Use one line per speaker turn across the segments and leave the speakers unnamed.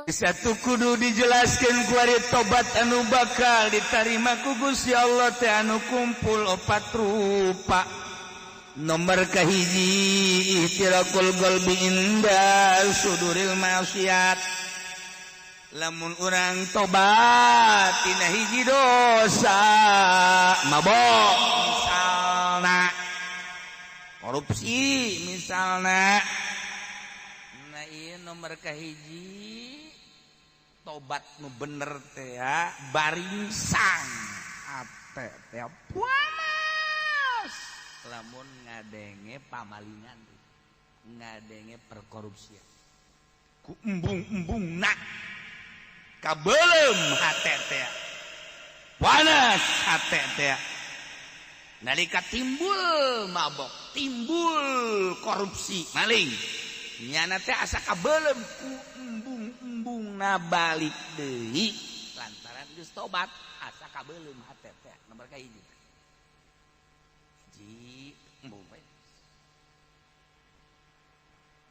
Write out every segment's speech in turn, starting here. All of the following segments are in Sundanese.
Satu kudu dijelaskan kuari tobat anu bakal ditarima ku Gusti Allah teh anu kumpul opat rupa. Nomor kahiji, ihtiraqul qalbi inda suduril maksiat. Lamun urang tobat tina hiji dosa, mabok misalna, korupsi misalna. Nah, ieu nomor kahiji, tobat nu bener teh ya baringsang ate teh panas lamun ngadenge pamalingan, ngadenge perkorupsian, ku embung-embung nak kabelem hate teh panas hate teh. Nalika timbul mabok, timbul korupsi, maling, nyana teh asa kabelem ku embung-embung na balik deui lantaran geus tobat asa kabelem hate teh. Nomor kahiji, hiji embung bae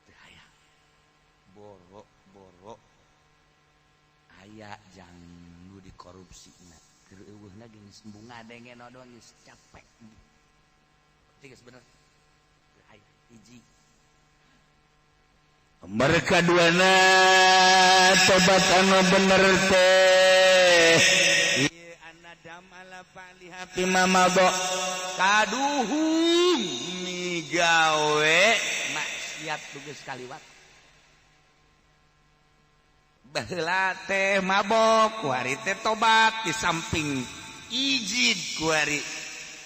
teu aya boro-boro aya jang nu dikorupsina, keur eueuhna geus embung ngadenge doang geus capek. Tiga bener teu aya hiji. Mereka duana, tobat anu bener teh ieu anadam ala fa'liha fima madha, kaduhung migawe maksiat nu geus kaliwat. Baheula teh mabok, kuari teh tobat, di samping ijid kuari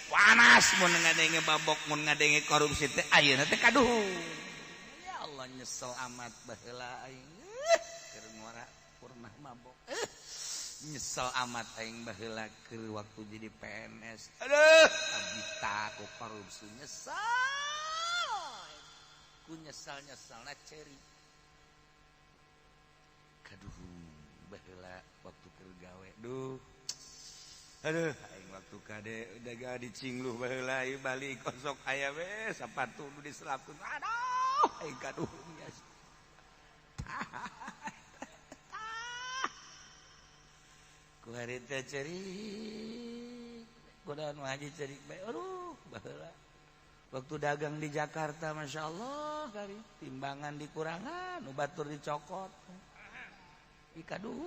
panas mun ngadenge mabok, mun ngadenge korupsi teh, ayeuna teh kaduhung. Ya Allah, nyesel amat baheula aing keur ngora pernah mabok. Nyesel amat aing baheula keur waktu jadi PNS. Aduh, abita ku korupsi, nyesel. Ku nyesel-nyeselna ceri. Kaduh, baheula waktu keur gawe. Duh. Aduh, aing waktu kade daga dicingluh baheula ieu balik kosok aya we sapatu nu diselapkeun. Aduh, aing kaduhung ya. Ku hari teh cerik, godaan haji cerik bae. Aduh, baheula waktu dagang di Jakarta, Masya Allah, kari timbangan dikurangan, nu batur dicokot. Ikaduhung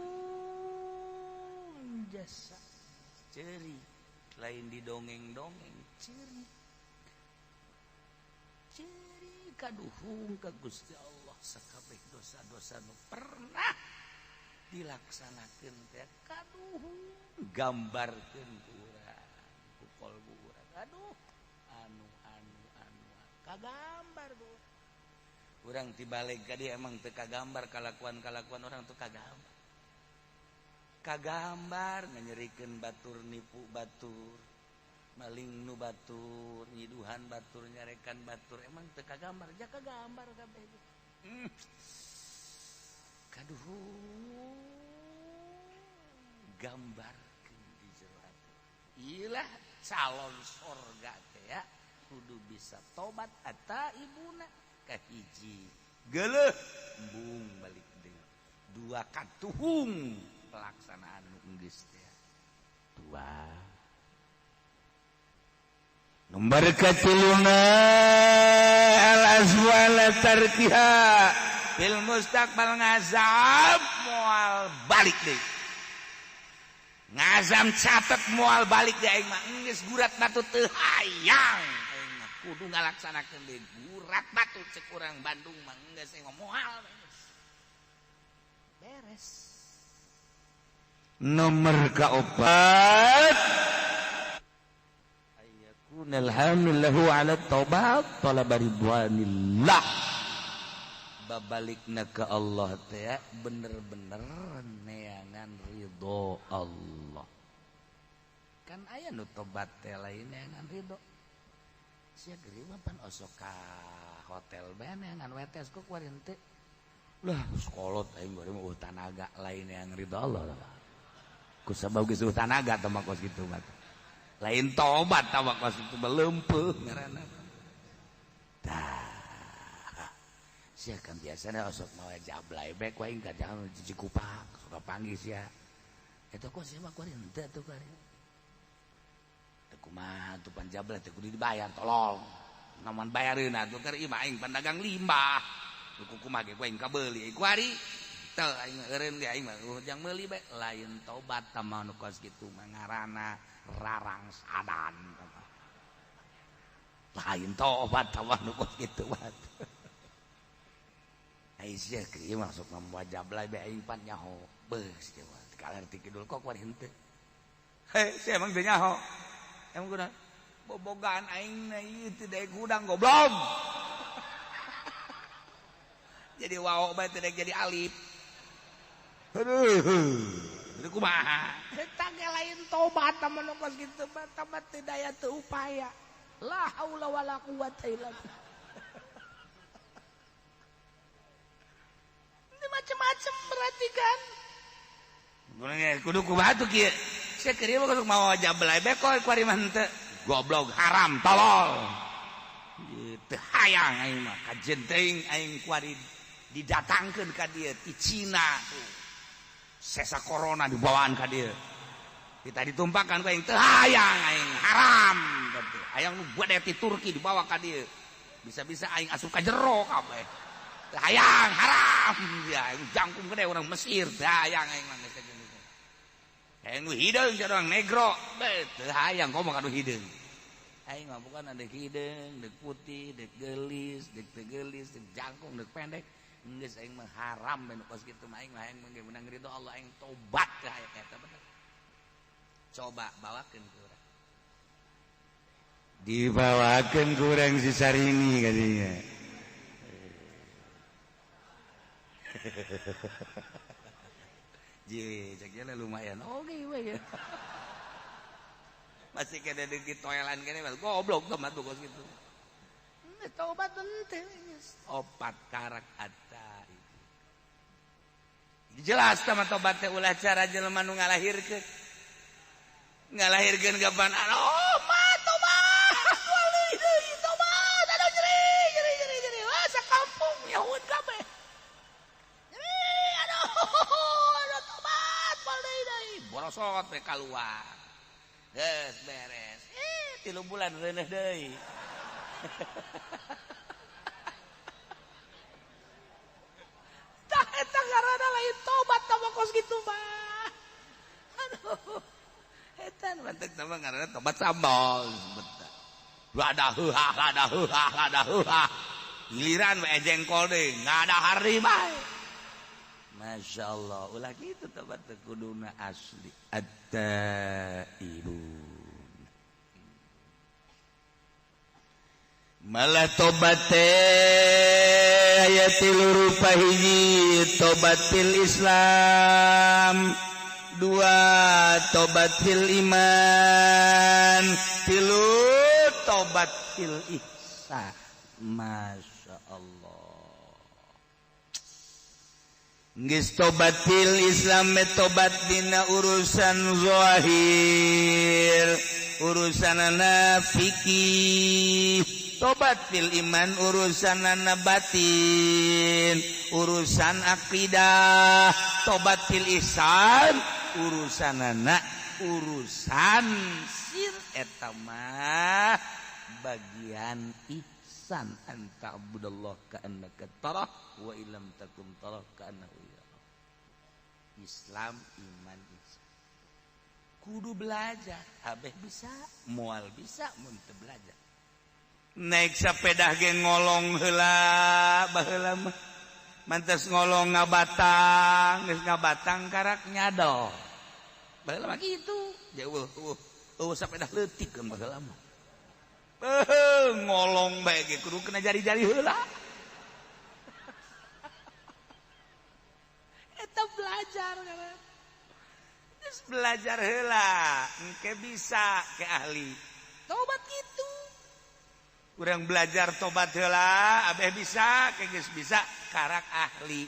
jasa cerik, lain didongeng-dongeng, cerik cerik kaduhung ka Gusti Allah sakabeh dosa-dosa nu pernah dilaksanakeun teh kaduhung gambarkeun ku urang, ku kolbu urang. Aduh, anu anu anu kagambar ku urang tibalik ka dieu emang teu kagambar kalakuan-kalakuan orang teu kagambar. Kagambar nganyerikeun batur, nipu batur, maling nu batur, nyiduhan batur, nyarekan batur, emang teu kagambar ja kagambar kabeh. Kaduhung gambarkeun di jero hati. Ilah calon sorga teh ya kudu bisa tobat ata ibuna. Kahiji geuleuh embung balik deui, dua katuhung pelaksanaan nu geus teh. Dua nomor katiluna, al azwala tarkiha fil mustaqbal, ngazam moal balik deui, ngazam catet moal balik deui. Aing mah geus gurat batu teu hayang, aing mah kudu ngalaksanakeun deui gurat batu, cek urang Bandung mah geus aing mah moal beres. Nomor kaopat, ayyakunal hamil lahu ala taubat talaba ridwanillah, babalikna ke Allah teh bener-bener neangan ridho Allah. Kan aya nu tobat teh lain neangan ridho. Sia geuring mah pan osok ka hotel bae neangan wetes kok kuari henteu lah sekolot aing bari mah tanaga, lain neangan ridho Allah lah. Ku sabab geus tanaga teh mah kos kitu mah lain tobat tah kos kitu leumpeuh ngaranna. Tah, Sia kan biasana osok mawa jablay bae ku aing ka jangan Cikupak suka panggih sia. Eta kok sia mah kuari henteu atuh kuari. Teu kumaha tuh pan jablay teh kudu dibayar tolong. Namun bayareun atuh keur ieu mah aing pan dagang limbah. Nu kumaha ge ku aing kabeuli kuari. Teu aing eureun ge aing mah jang meuli bae lain tobat tah mah nu kos kitu mah ngaranna rarang sadan. Lain tobat tah mah nu kos kitu mah. Ai sia kieu masuk mamua jablay bae aing pan nyaho. Beuh sia mah kaler ti kidul kok kuari henteu. Heh sia emang teu nyaho. Emang kunaon? Bobogaan aing na ieu teu daek hudang goblok. Jadi wao bae teu daek jadi alif. Aduh. Itu kumaha? Eta ge lain tobat mah nu kos kitu mah tobat teu daya teu upaya. La haula wala quwata illa billah. Ini macam-macam berarti kan. Kudu kumaha tuh kieu. Sia keur ieu mah kudu mawa jablay bae koe kuari mah henteu. Goblok haram tolol. Teu hayang aing mah kajen teuing aing kuari didatangkeun ka dieu ti Cina. Sesa corona dibawaan ka dieu. Kita ditumpahkan ku aing teu hayang aing haram. Hayang nu bade ti Turki dibawa ka dieu. Bisa-bisa aing asup ka jero kabeh. Teu hayang haram ya aing jangkung gede urang Mesir teu hayang aing mah geus teh. Hayang nu hideung sia urang negro. Beuh teu hayang komo ka nu hideung. Aing mah bukan ada hideung, deuk putih, deuk geulis, deuk teu geulis, deuk jangkung, deuk pendek. Geus aing mah haram bae nu kos kitu mah aing mah hayang mah meunang ridho Allah aing tobat ka aya eta bener. Coba bawakeun ku urang.
Dibawakeun ku urang si Sarini kadinya.
Ji, cek nya lumayan. Oke we ya. Masih kena di toilan kene goblok tomat kos kitu. Tobat henteu geus. Opat karak ata. Jelas tama tobat teh ulah cara jelema nu ngalahirkeun. Ngalahirkeun kapan? Oh, mah tobat. Wali deui tobat. Aduh nyeri nyeri nyeri nyeri. Wah, sakampung nyahueun kabeh. Nyeri aduh. Aduh tobat wali deui. Borosot we kaluar. Geus beres. 3 bulan reuneuh deui. Tah eta ngaranna lain tobat tah mah kos kitu mah. Aduh. Eta nu mantek tah mah ngaranna tobat sambal. Lada heuhah, lada heuhah, lada heuhah. Giliran we jengkol deui, ngadahar deui bae. Masya Allah, ulah kitu tobat teh kuduna asli. At-taibun.
Malah tobat teh aya tilu rupa hiji tobat fil Islam, dua tobat fil iman, tilu tobat fil ihsan. Masya Allah. Geus tobat fil Islam tobat dina urusan zahir, urusanana fikih. Tobat fil iman urusanana batin, urusan akidah. Tobat fil ihsan urusanana urusan sir eta mah bagian ihsan. Anta abudallah ka'annaka tarah wa illam takum tarah ka'annahu yarah. Islam iman ihsan. Kudu belajar, abeh bisa, moal bisa mun teu belajar.
Naik sepeda ge ngolong heula baheula mah. Mantes ngolong ngabatang, geus ngabatang karak nyadol. Baheula mah kitu. Jauh eueuh sepeda leutik kan baheula mah. Ngolong bae ge kudu kena jari-jari heula. Eta belajar kan. Geus belajar heula, engke bisa ke ahli. Tobat kitu. Kurang belajar tobat heula, abeh bisa, ke geus bisa karak ahli.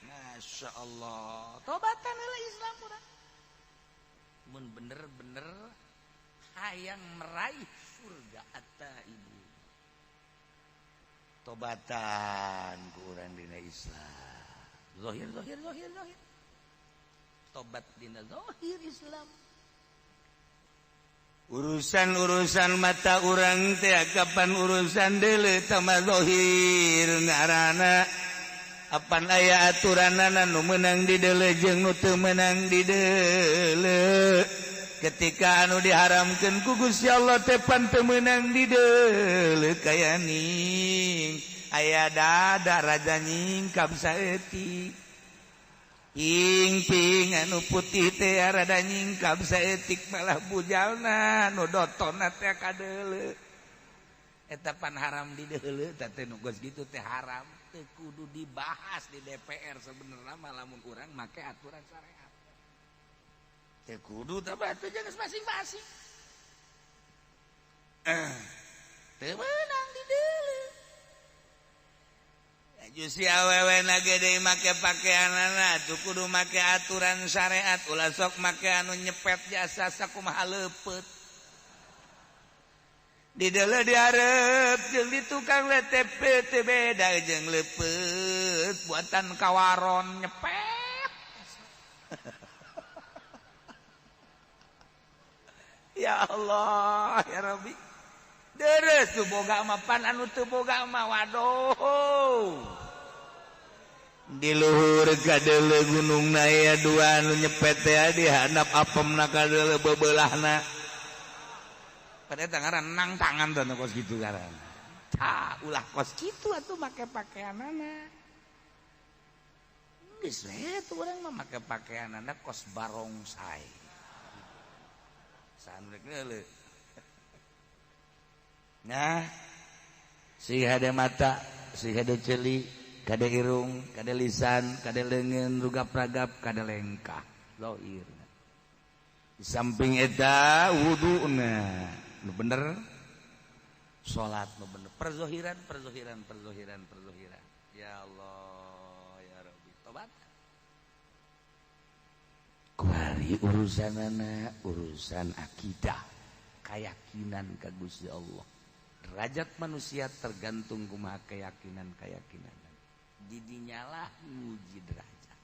Masya Allah. Tobatan heula Islam urang. Mun bener-bener hayang meraih surga ata ibu.
Tobatan ku urang dina Islam. Zahir zahir zahir zahir. Tobat dina zahir Islam. Urusan-urusan mata urang teh kapan urusan deuleu tama zahir ngaranna apan aya aturanana nu meunang di deuleu jeung nu teu meunang di deuleu. Ketika anu diharamkeun ku Gusti Allah teh pan teu meunang di deuleu kaya ning aya dada raja nyingkap saeutik. Ping anu putih teh rada nyingkap saeutik malah bujalna nu dotonna teh kadeuleu. Eta pan haram di deuleu teh teh nu geus kitu teh haram teu kudu dibahas di DPR sebenarnya mah lamun urang make aturan syariat. Teu kudu teh batu jeung masing-masing. Teu meunang di deuleu. Si awewe na gede make pakaianana tuh kudu make aturan syariat ulah sok make anu nyepet jasa sakumaha leupeut di deuleu dihareup jeung di tukang LTP teh beda jeung leupeut buatan kawaron nyepet. Ya Allah ya Rabbi deres tuh boga mah pan anu teu boga mah waduh di luhur kadeuleu gunung na aya dua anu nyepet teh di handap apemna kadeuleu bebeulahna pada eta ngaran nang tangan teh kos kitu ngaran tah ulah kos kitu atuh make pakaianana geus we tuh urang mah make pakaianana kos barongsai saha rek deuleu. Nah, si hade mata, si hade celi, kade irung, kade lisan, kade leungeun, rugap-ragap, kade lengkah, zahir. Di samping eta wuduna, nu bener, salat nu bener, perzohiran, perzohiran, perzohiran, perzohiran. Ya Allah, ya Rabbi, tobat. Kuari urusanana, urusan akidah, keyakinan ka Gusti Allah. Derajat manusia tergantung kumaha keyakinan-keyakinan. Didinyalah nguji derajat.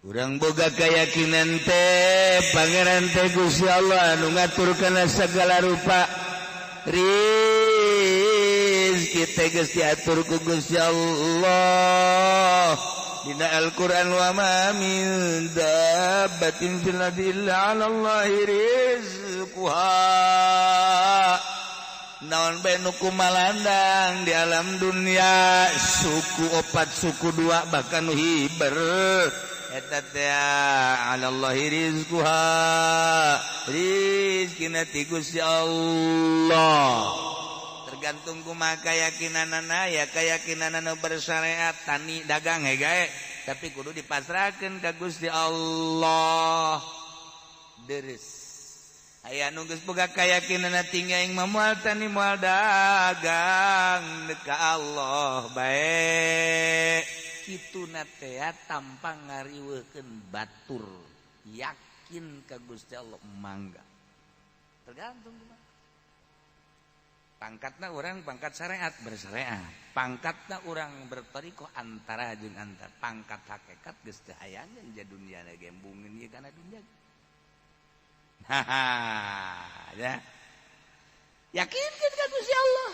Urang boga keyakinan teh pangeran teh Gusti Allah anu ngatur kana segala rupa. Rizki teh geus diatur ku Gusti Allah. Dina Al-Qur'an wa ma min dabbatin fil ardi illa 'ala Allahi rizquha. Naon bae nu kumalandang di alam dunia suku opat suku dua bahkan nu hiber eta teh 'ala Allahi rizquha rizkina ti Gusti Allah. Tergantung kumaha keyakinanana ya keyakinanana bersyariat tani dagang he gae tapi kudu dipasrahkeun ka Gusti Allah. Deres aya nu geus boga keyakinanna tinggi aing mah moal tani moal dagang ka Allah bae kituna teh tanpa ngariweukeun batur yakin ka Gusti Allah mangga tergantung kumaha. Pangkatna orang pangkat syariat bersyariat, pangkatna orang bertoriko antara jeung antar, pangkat hakikat geus teu hayangeun ja dunia na gembungeun ieu kana dunia. Haha, ya. Yakinkeun ka Gusti Allah.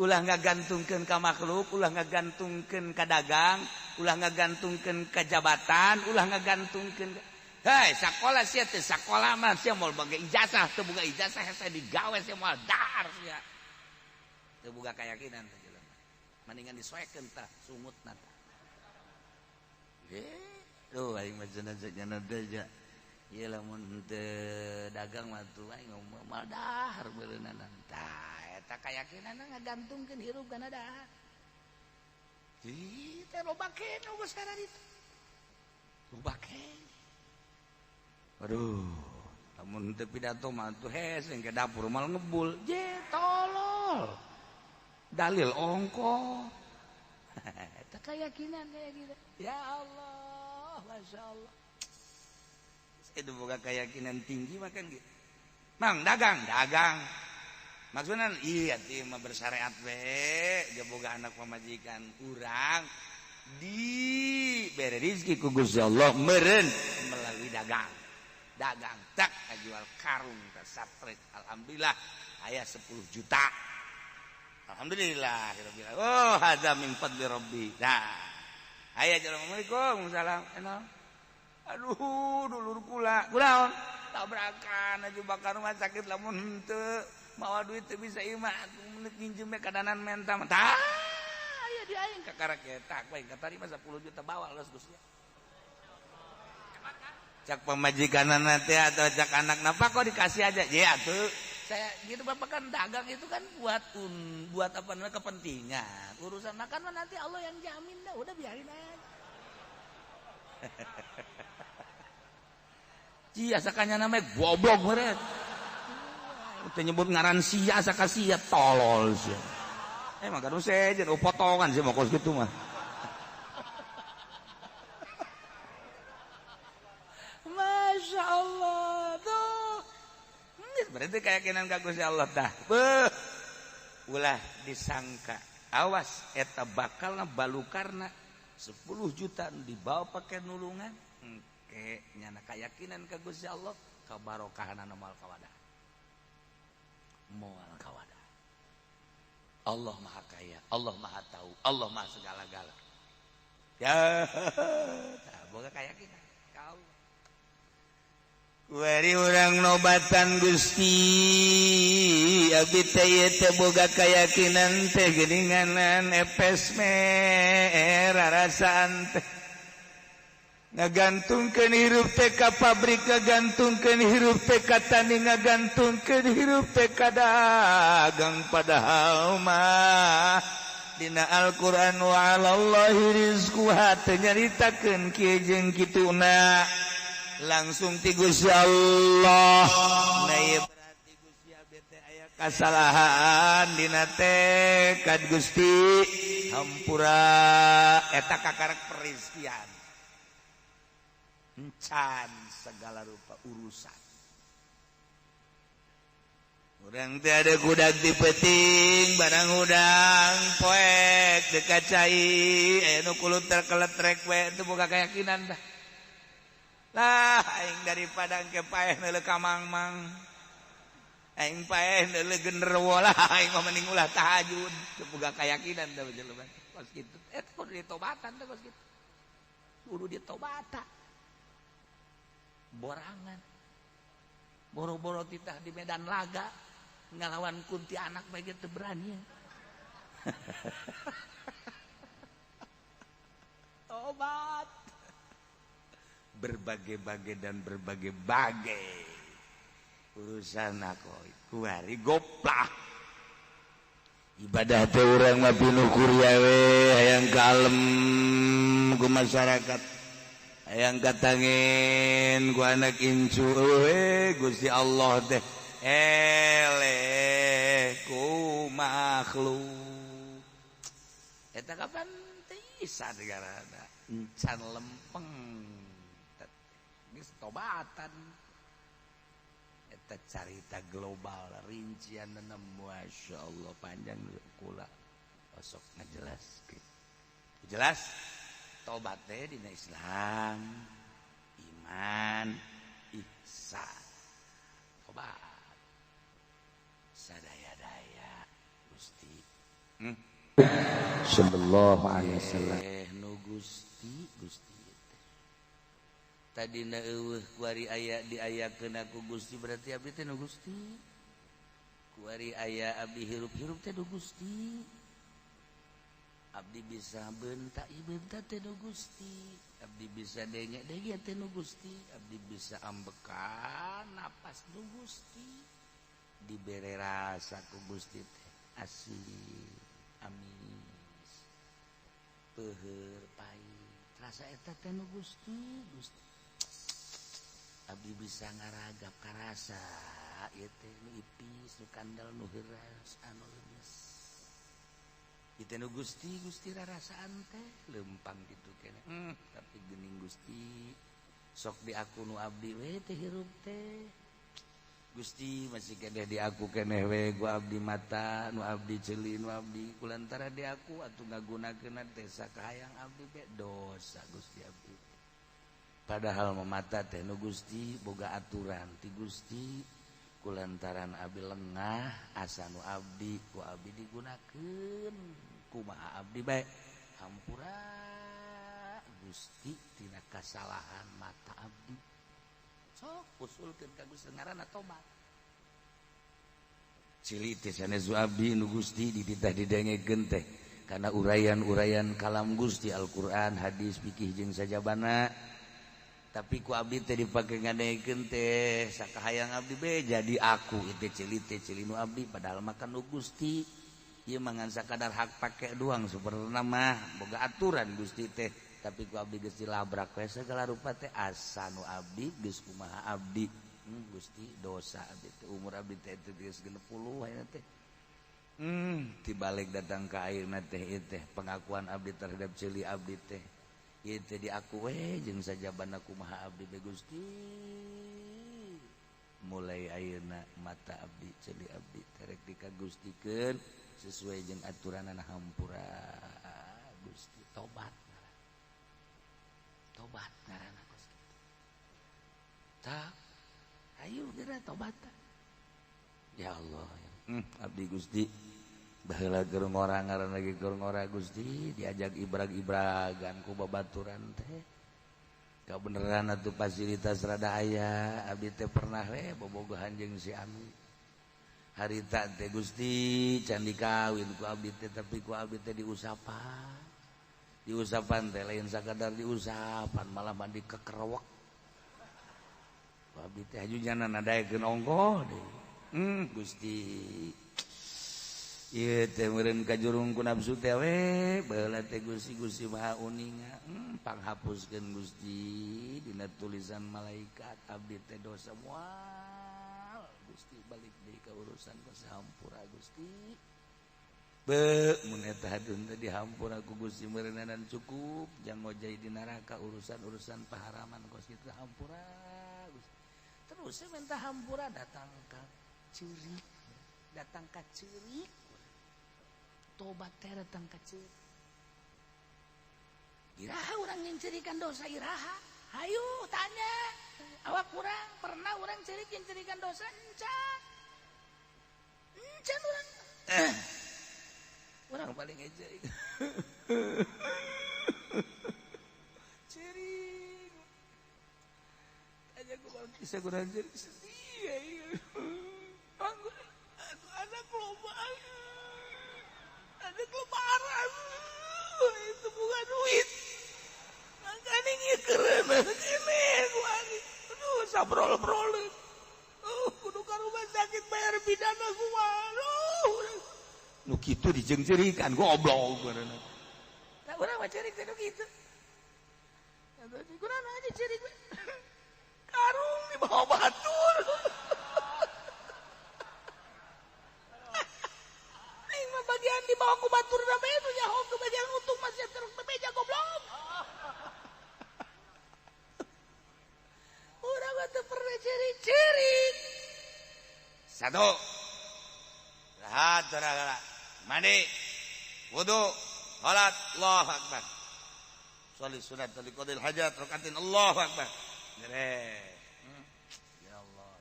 Ulah ngagantungkeun ka makhluk, ulah ngagantungkeun ka dagang, ulah ngagantungkeun ka jabatan, ulah ngagantungkeun. Hei, sakola sia teh sakola mah sia moal boga ijazah, teu boga ijazah hese digawe sia moal dahar sia. Teu boga keyakinan teh jelema. Mendingan disoekeun tah sungutna tah. Duh aing mah cenah teh ja. Ieu lamun teu dagang mah tuh aing moal dahar beureunana. Tah eta keyakinanna ngagantungkeun hirup kana dahar. Ih, teh loba keneh geus kana ditu. Loba keneh. Aduh, lamun teu pidato mah tuh hese ke dapur mal ngebul. Je tolol. Dalil ongko. Eta keyakinan kayak gitu. Ya Allah, Masya Allah. Itu boga keyakinan tinggi makan gitu. Mang dagang, dagang.
Maksudna iya teh mah bersyariat we, boga anak pamajikan urang di bere rezeki ku Gusti Allah meureun melalui dagang. Dagang tak jual karung ka satrek, alhamdulillah aya 10 juta. Alhamdulillah rabbil alamin. Oh, hadza min fadli rabbi. Nah, aya assalamualaikum salam. Aduh, dulur kula. Kunaon? Tabrakan aja bakar rumah sakit lamun henteu mawa duit teu bisa ieu mah menit nginjem we kadanan menta. Tah, aya di aing kakarak eta bae katarima 10 juta bawa los Gusti. Cak pamajikanana teh atau cak anak napa kok dikasih aja? Ya atuh. Saya gitu Bapak kan dagang itu kan buat buat apa namanya kepentingan. Urusan makan mah nanti Allah yang jamin dah, udah biarin aja. Cia sakanya namanya goblok meureun. Teu nyebut ngaran sia saka sia tolol sia. Emang kan sejen potongan sih mah kos kitu mah. Masya Allah tuh. Berarti keyakinan ka Gusti Allah tah. Beuh. Ulah disangka. Awas eta bakalna balukarna 10 juta dibawa pakai nulungan. Engke nyana keyakinan ka Gusti Allah kabarokahanana moal kawadah. Moal kawadah. Allah Maha Kaya, Allah Maha Tahu, Allah Maha segala-gala. Ya, tah boga keyakinan ka Allah. Wari urang nobatan Gusti abdi teh ieu teh boga kayakinan teh geuninganan epes merah rasaan teh ngagantungkeun hirup teh ka pabrik, ngagantungkeun hirup teh ka tani, ngagantungkeun hirup teh ka dagang, padahal mah dina Al-Qur'an wa 'alallahi rizquha teu nyaritakeun kieu jeung kituna. Langsung ti Gusti Allah. Nah ieu berarti Gusti abdi teh aya kasalahan dina tekad Gusti hampura eta kakarek perizkian. Encan segala rupa urusan. Urang teh ada kudak di peting barang hudang poek dekat cai aya nu kulut terkeletrek we teu boga keyakinan dah. Lah aing daripada engke paeh neuleuh ka mangmang. Aing paeh neuleuh genderuwo lah aing mah mending ulah tahajud. Teu boga keyakinan teh jelema. Kos kitu eta kudu ditobatan teh kos kitu. Kudu ditobatan. Borangan. Boro-boro titah di medan laga ngalawan kuntianak bae ge teu berani. Tobat. Berbagai-bagai dan berbagai-bagai urusan aku kuari goplah ibadah teh urang mah pinuh kuria we hayang kalem ku masyarakat, hayang katangin ku anak incu we Gusti Allah teh eleh ku makhluk eta kapan teu garana encan lempeng geus tobatan. Eta carita global rincian Masya Allah panjang kula osok ngajelaskeun. Jelas tobat teh dina Islam, iman, ihsan. Tobat sadaya-daya Gusti.
Sallallahu alaihi wasallam.
Nu Gusti Gusti tadina eueuh kuari aya diayakeun ku Gusti berarti abdi teh nu Gusti. Kuari aya abdi hirup-hirup teh nu Gusti. Abdi bisa bentak bentak teh nu Gusti. Abdi bisa denge-denge teh nu Gusti. Abdi bisa ambekan napas nu Gusti. Dibere rasa ku Gusti teh asin, amis, peuheur, pahit. Rasa eta teh nu Gusti, Gusti. Abdi bisa ngaragap karasa ieu teh nu ipis, nu kandel, nu heuras, anu lemes. Ieu teh nu Gusti, Gusti rarasaan teh lempang kitu keneh. Tapi geuning Gusti sok di aku nu abdi we teh hirup teh. Gusti masih keneh di aku keneh we ku abdi mata nu abdi ceuli nu abdi kulantara di aku atuh ngagunakeun teh sakahayang abdi be dosa Gusti abdi. Padahal mata teh nu Gusti boga aturan ti Gusti kulantaran abdi lengah asa nu abdi ku abdi digunakeun kumaha abdi bae hampura Gusti tina kasalahan mata abdi. Sok usulkeun ka Gusti ngaranna tobat. Cili teh sanes abdi nu Gusti dititah didengekeun teh kana uraian-uraian kalam Gusti Al-Qur'an, hadis, fikih jeung sajabana. Tapi ku abdi teh dipake ngadengekeun teh sakahayang abdi be jadi aku ieu cili teh cili nu abdi padahal mah kan nu Gusti. Ieu mah ngan sakadar hak pake doang sebenarna mah boga aturan Gusti teh. Tapi ku abdi geus dilabrak we segala rupa teh asa nu abdi geus kumaha abdi. Gusti dosa abdi teh umur abdi teh geus 60 ayeuna teh. Tibalik datang ka ayeuna teh ieu teh pengakuan abdi terhadap ceuli abdi teh. Ieu teh diaku we jeung sajabana kumaha abdi teh Gusti. Mulai ayeuna mata abdi ceuli abdi terek dikagustikeun sesuai jeung aturanana hampura Gusti tobat. Tobat ngaranna kos kitu. Tak ayo geura tobat. Ya Allah. Abdi Gusti baheula keur ngora ngaranna ge keur ngora Gusti diajak ibrag-ibragan ku babaturan teh. Kabeneran atuh fasilitas rada aya abdi teh pernah we bobogohan jeung si Ami. Harita teh Gusti can dikawin ku abdi teh tapi ku abdi teh diusapan. Diusapan teh lain sakadar diusapan malah mandi kekerewek. Abdi teh haju jana nadaekeun ongkoh deui. Gusti. Ieu teh meureun kajurung ku nafsu teh we baheula teh Gusti Gusti Maha Uninga. Panghapuskeun Gusti dina tulisan malaikat abdi teh dosa moal. Gusti balik deui ka urusan hampura Gusti. Be mun eta hadun teh dihampura ku Gusti meureunana cukup jang ngojay di neraka urusan-urusan paharaman kos kitu hampura Gusti. Terus saya minta hampura datang ka ceurik, datang ka ceurik. Tobat teh datang ka ceurik. Iraha urang nyencerikan dosa iraha? Hayu tanya. Awak urang pernah urang ceurik nyencerikan dosa encan. Encan urang. Orang paling ejek. Cering. Tanya gue bang, bisa kurang cering sedih ya. Anak loba, anak lebaran, itu bukan duit. Makanya ini keren, ini aduh, sabrol-brol. Kudu ke rumah sakit bayar pidana gua. Aduh. Nu kitu dijengcerikan goblok beureunan. Tah urang mah ceurik teh nu kitu. Kunaon aja ceurik we. Karung dibawa batur. Aing mah bagian dibawa ku batur da bae nu nyaho ke bagian untung masih terus bebeja goblok. Urang mah teu pernah ceurik-ceurik. Satu. Rahat saudara. Mandi, wudu, salat, Allahu Akbar. Sholli sunat, sholli qadil hajat, rakaatin, Allahu Akbar. Beres. Ya Allah.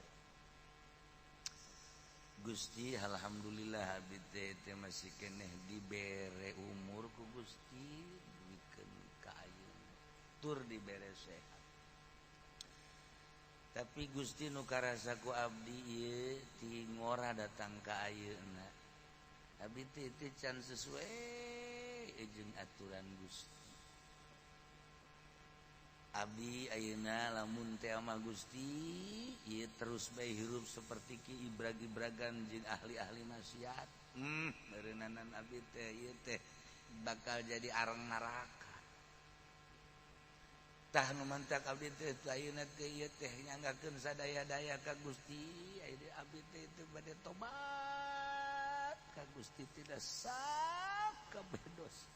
Gusti, alhamdulillah abdi teh masih keneh dibere umur ku Gusti, dibikeun ka ayeuna. Tur dibere sehat. Tapi Gusti nu karasa ku abdi ieu ti ngora datang ka ayeuna. Abdi teh can sesuai jeung aturan Gusti. Abdi ayeuna lamun teh mah Gusti ieu terus bae hirup seperti ki ibrag-ibragan jeung ahli-ahli maksiat. Meureunana abdi teh ieu teh bakal jadi arang neraka. Tah nu mantak abdi teh ayeuna teh ieu teh nyanggakeun sadaya-daya ka Gusti, ayeuna abdi teh teu bade tobat ka Gusti tidak sakabeh dosa.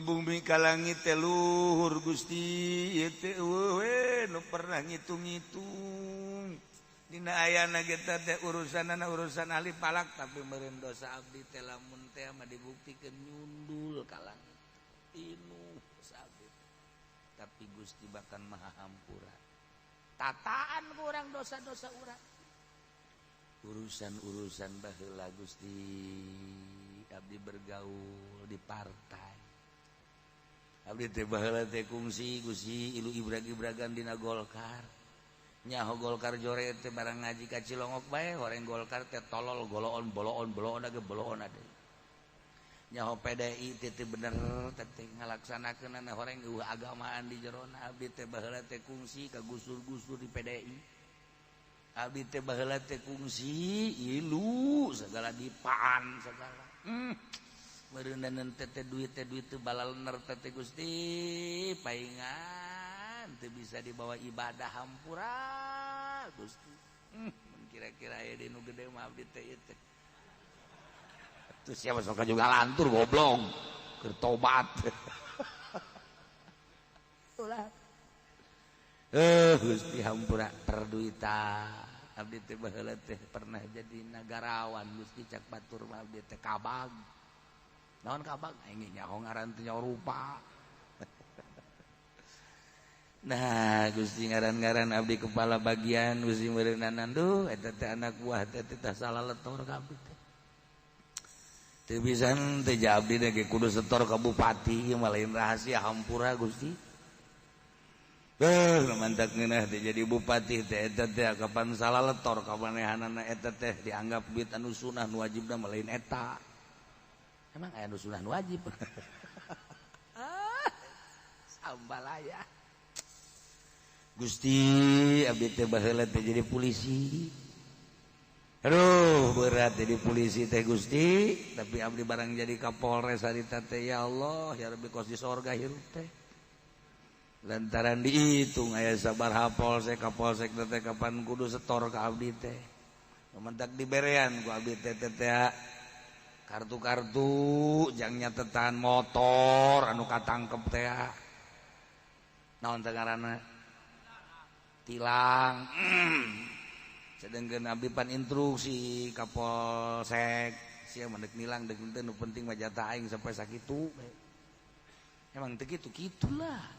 Bumi ka langit teh luhur Gusti ieu teh eueuh we nu pernah ngitung-ngitung. Dina ayana ge teh urusanana urusan ahli falak tapi meureun dosa abdi teh lamun teh mah dibuktikeun nyundul ka langit. Tinu dosa abdi. Tapi Gusti bahkan maha hampura. Tataan ku urang dosa-dosa urang. Urusan-urusan baheula Gusti abdi bergaul di partai. Abdi teh baheula teh kungsi Gusti ilu ibrag-ibragan dina Golkar. Nyaho Golkar jore teh barang ngaji ka Cilongok bae horeng Golkar teh tolol goloon boloon boloon age boloon ade. Nyaho PDI teh teh bener teh ngalaksanakeunana horeng eueuh agamaan di jerona. Abdi teh baheula teh kungsi ka gusur-gusur di PDI. Abdi teh baheula teh kungsi ilu segala dipaan segala. Meureuneunan teh duit teh balalener teh Gusti paingan teu bisa dibawa ibadah hampura Gusti. Mun kira-kira aya di nu gede mah abdi teh ieu teh. Atuh siapa sok juga lantur goblok keur tobat. Ulah. Gusti hampura perduitan. Abdi teh baheula teh pernah jadi nagarawan Gusti cak batur mah abdi teh kabag. Naon kabag? Aing nyaho ngaran teh nyaho rupa. Nah, Gusti ngaran-ngaran abdi kepala bagian Gusti meureunanan duh eta teh anak buah teh teh salah letor ka abdi teh. Teu bisa teh abdi teh kudu setor ka bupati ieu mah lain rahasia hampura Gusti. Mantak ngeunah teh jadi bupati teh eta teh kapan salah letor ka manehanana eta teh dianggap duit anu sunah nu wajibna mah lain eta. Emang aya nu sunah nu wajib. Sambalaya. Gusti abdi teh baheula teh jadi polisi. Aduh berat jadi polisi teh Gusti, tapi abdi barang jadi Kapolres harita teh ya Allah ya Rabbi kos di sorga hirup teh. Lantaran dihitung aya sabaraha polsek kapolsek teh kapan kudu setor ka abdi teh. Mentak diberean ku abdi teh teh kartu-kartu jang nyatetan motor anu katangkep teh. Naon teh ngaranna? Tilang. Sedengkeun abdi pan instruksi ka polsek sia mah deuk nilang deuk henteu nu penting mah jatah aing sampai sakitu. Emang teu kitu kitulah.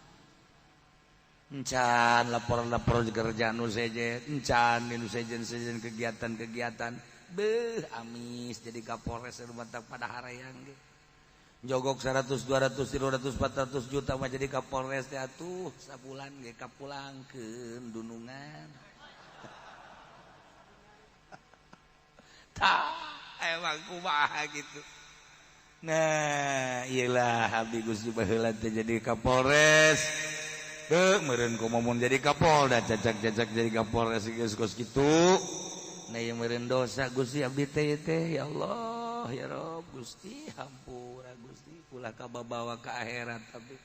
Encan lapor-lapor kerjaan nu sejen, encan nu sejen-sejen kegiatan-kegiatan. Beuh amis jadi Kapolres mantap pada harayang ge. Jogok 100, 200, 300, 400 juta mah jadi Kapolres teh atuh sabulan ge kapulangkeun dunungan. Tah emang kumaha gitu. Nah, iyalah abdi Gusti baheula teh jadi Kapolres. Meureun kumaha jadi Kapolda cacak-cacak jadi Kapolres geus kos kitu. Nah ieu meureun dosa Gusti abdi teh teh ya Allah ya Rob Gusti hampura Gusti ulah kababawa ka akhirat abdi.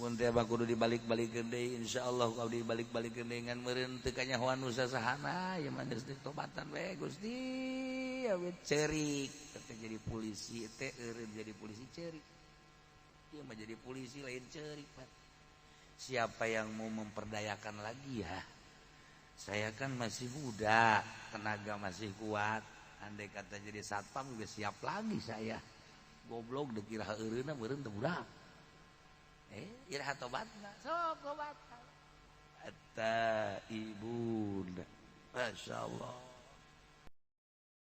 Mun teh kudu dibalik-balikeun deui insyaallah ku abdi dibalik-balikeun deui ngan meureun teu kanyahoan nu sasahana ieu mah geus ditobatan we Gusti abdi ceurik teh jadi polisi teh eureun jadi polisi ceurik. Dia mah jadi polisi lain ceurik Pak. Siapa yang mau memperdayakan lagi ya? Saya kan masih muda, tenaga masih kuat. Andai kata jadi satpam juga siap lagi saya. Goblok dikira eureunna meureun teu budak. Iraha tobatna, sok tobat. Eta ibunda. Masyaallah.